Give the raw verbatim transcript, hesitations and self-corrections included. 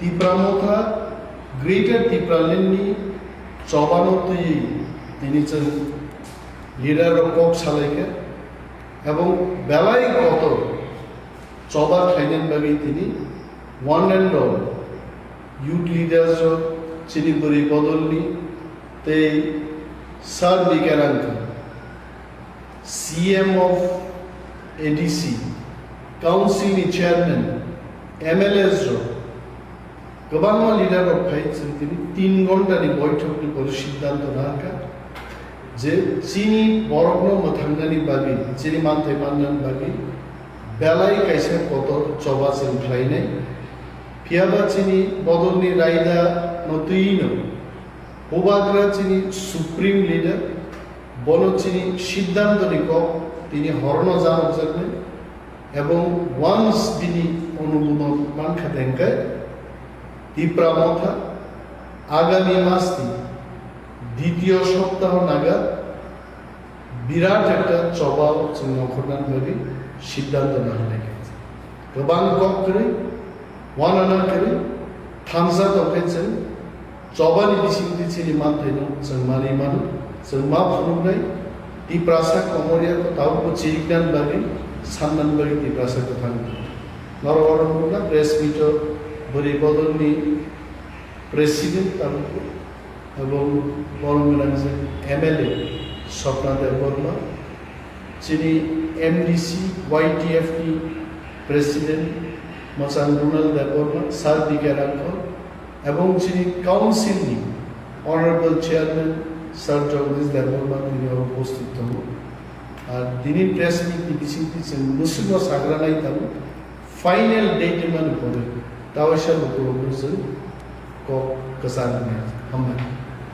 Tipra Motha, Greater Tipraland ni chobano twi tini chwng leader rok kok salaikha ebong belai kotor choba khlainani bagwi tini one and all youth leaders rok chini bwrwi bodolni tei Sir Bikarangka, C M of A D C, Council ni Chairman, M L As rok, kwbangma leader rok phai chwng tini tin ghonta ni boithok ni pore siddhanto nangkha je chini borokno mwthangnani bagwi, chini manthai mannani bagwi belai kaisa kotor choba chwng khlainai. Phiyaba chini bodolni raida no twino Bubagra chini Supreme Leader, bono chini siddhanto ni kok tini horono janokjaknai, ebong once bini onumodon mankha dengkai, Tipra Motha agami mas ni ditiyo soptaho naga birat ekta choba chwng nongkhornani bagwi siddhanto naharnai kha. Kwbang kok kwrwi, wanana kwrwi, thansa tongkhe chwng chobani bisingtwi chini manthaino chwng manwi mano, chwng ma phunuknai, Tiprasa Komoria ko tabukbo chiriknani bagwi, sannani bagwi Tiprasa kwthang. Norok oro nukna press meet o bwrwi bodolni president tabukbo, ebong borom gwnang je M L A Swapna Debbarma, chini M D C Y T F ni president mwchang Ronald Debbarma, Sir D K Rangkhol, ebong chini council ni honorable chairman Sir Jagdish Debbarma tini oro upasthit tongo. Ar tini press meet ni bisingtwi chwng mwswkno sagra nai tongo, final date wngmani pore tawaisa lukurokno chwng kok kwchang rwnai. Hambai.